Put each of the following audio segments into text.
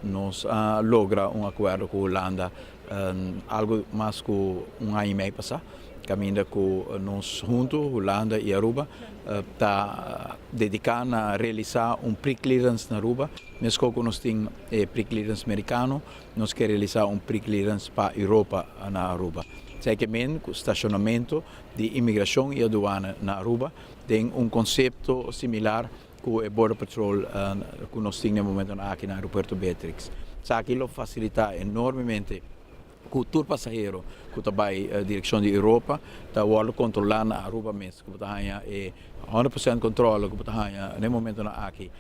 Nos a logra un akuerdo ku Hulanda algu mas ku un aña i mei pasá, kaminda ku nos huntu, Hulanda i Aruba, ta dediká na realisá un pre-clearance na Aruba. Meskos ku nos tin e pre-clearance merikano, nos ke realisá un pre-clearance pa Europa na Aruba. Esei ke men ku stashonamentu di imigrashon i aduana na Aruba den un konsepto similar ku e Border Patrol ku nos tin na e momentonan aki na Aeropuerto Beatrix. Esaki lo fasilitá enormemente ku tur pasahero ku ta bai direkshon di Europa ta wòrdu kontrolá na Aruba mes, ku bo ta haña e 100% kontrole ku bo ta haña na e momentonan aki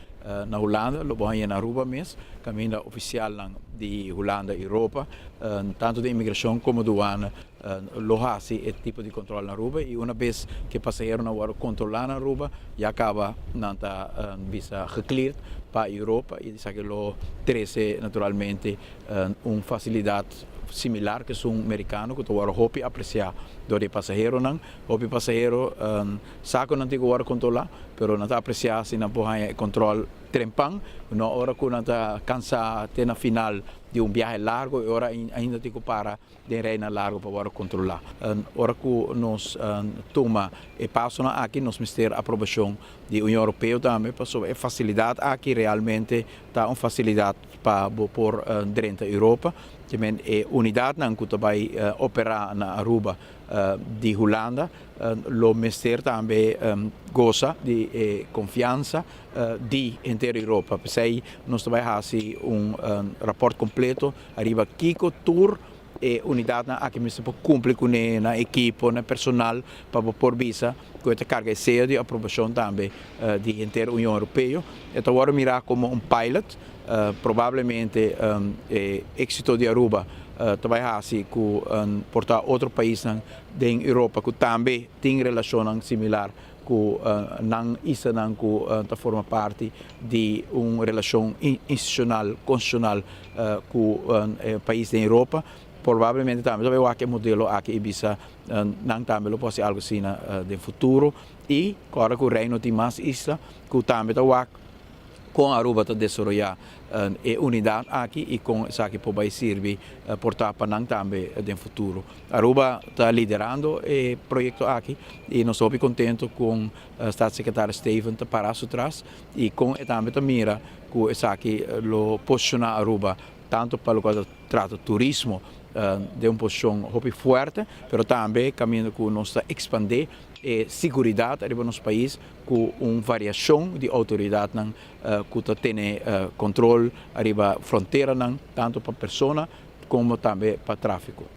na Hulanda, lo bo haña na Aruba mes, kaminda ofisialnan di Hulanda, Europa, tantu di imigrashon komo duana lo hasi e tipo di control na Aruba y una bes cu e pasaheronan worde controla na Aruba ya caba nan ta bisa gecleared pa Europa y esaki lo trece naturalmente un facilidad similar cu esun Mericano cu ta worde hopi aprecia door di e pasaheronan. Hopi pasahero sa cu nan tin cu worde controla pero nan ta aprecia si nan por haya e control trempan, no ora cu nan ta cansa te na final di un biahe largo y ora ainda tin cu para den reinan largo pa wòrdu kontrolá. Ora ku nos tuma e pasonan aki nos mester aprobashon di Union Europeo tambe pasobra e fasilidat aki realmente ta un fasilidat pa bo por drenta Europa. Te men e unidatnan ku ta bai operá na Aruba di Hulanda lo mester tambe gosa di e konfiansa di henter Europa. P'esei nos ta bai hasi un rapòrt kompleto ariba kiko tur e unidatnan aki mester por kumpli kuné, nan ekipo, nan personal, pa bo por bisa ku e ta karga e seyo di aprobashon tambe di henter Union Europeo. E ta wòrdu mirá komo un pilot. Probablemente e éksito di Aruba ta bai hasi ku por ta otro paisnan den Europa ku tambe tin relashonnan similar ku nan islanan ku ta forma parti di un relashon institushonal, konstitushonal ku e pais den Europa. Probablemente tambe ta bai wak e modelo aki i bisa nan tambe lo por hasi algu asina den futuro. I kòrda ku Reino tin mas isla ku tambe ta wak Kon Aruba ta desaroyá e unidat aki i kon esaki por bai sirbi por ta pa nan tambe den futuro. Aruba ta liderando e proyekto aki i nos ta hopi kontentu kon Staatssecretaris Steven ta pará su tras i kon e tambe ta mira ku esaki lo posishoná Aruba tantu pa loke ta trata turismo den un posishon hopi fuerte pero tambe kaminda ku nos ta ekspandé e siguridat ariba nos pais ku un variashon di outoridatnan ku ta tene kontrol ariba fronteranan tantu pa persona komo tambe pa tráfiko.